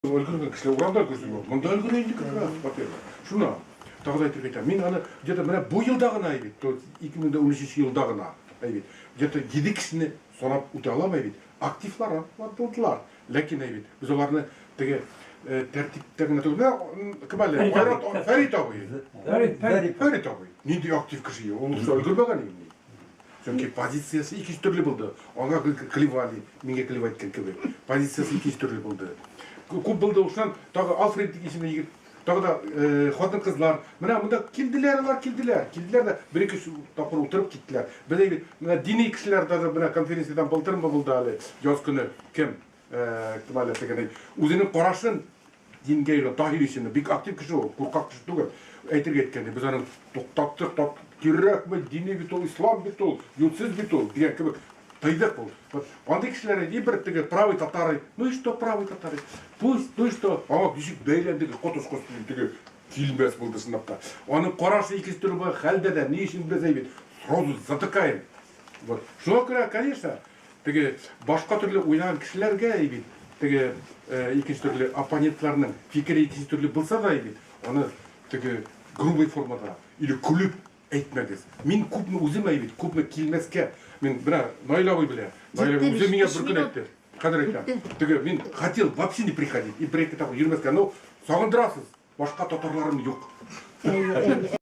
Өлгергән кешеләр урамда күрсен юк. Монда өлгерә инде как раз, во-первых. Шуны тагы да әйтергә әйтәм. Мин аны где-то менә бу елда гына әйбит, то есть 2013 елда гына әйбит. Где-то 7 кешене санап үтә алам әйбит. Активлар булдылар. Ләкин әйбит, без аларны теге э, тәртиптә генә түгел. Менә кем әле? Айрат Фәрит абый. Фәрит, Фәрит. Фәрит абый. Нинди актив кеше, ул өлгермәгән инде. Чөнки позициясе икенче төрле булды. Аңа клевали, миңа клевать иткән кебек. Позициясе икенче төрле булды. Күп булды ушнан, тагы Алфред дигән исемле егет, тагы да э, хатын-кызлар. Менә монда килделәр алар, килделәр. Килделәр дә бер-ике тапкыр утырып киттеләр. Без әйбит, менә дини кешеләр даже менә конференциядән былтырмы булды әле, яз көне кем, э, кем әле тегене, үзенең карашын Дингә йөргән Таһир исемле бик актив кеше ул, куркак кеше түгел. Әйтергә әйткәндә, без аны туктаттык, тат, кирәкме, дини бит ул, ислам бит ул, юньсез бит ул, дигән кебек тыйдык ул. Вот андый кешеләр и бер теге правый татары, ну и что правый татары? Пусть, ну и что? Аңа ничек бәйләнде, коточкыч теге килмәс булды чынлап та. Аның карашы икенче төрле булган хәлдә дә, ни өчен без әйбит, сразу затыкаем. Вот. Шуңа күрә, конечно, Теге башка төрле уйлаган кешеләргә бит, теге икенче төрле оппонентларның фикере икенче төрле булса да бит, аны теге грубый формада или көлеп әйтмәгез. Мин күпме үзем бит, күпме килмәскә. Мин менә Наил абый белә. Наил абый үзе миңа бер көн әйтте. Хәзер әйтәм. Теге мин хотел вообще не приходить и бер-ике тапкыр йөрмәскә, но сагындырасыз. Башка татарларым юк.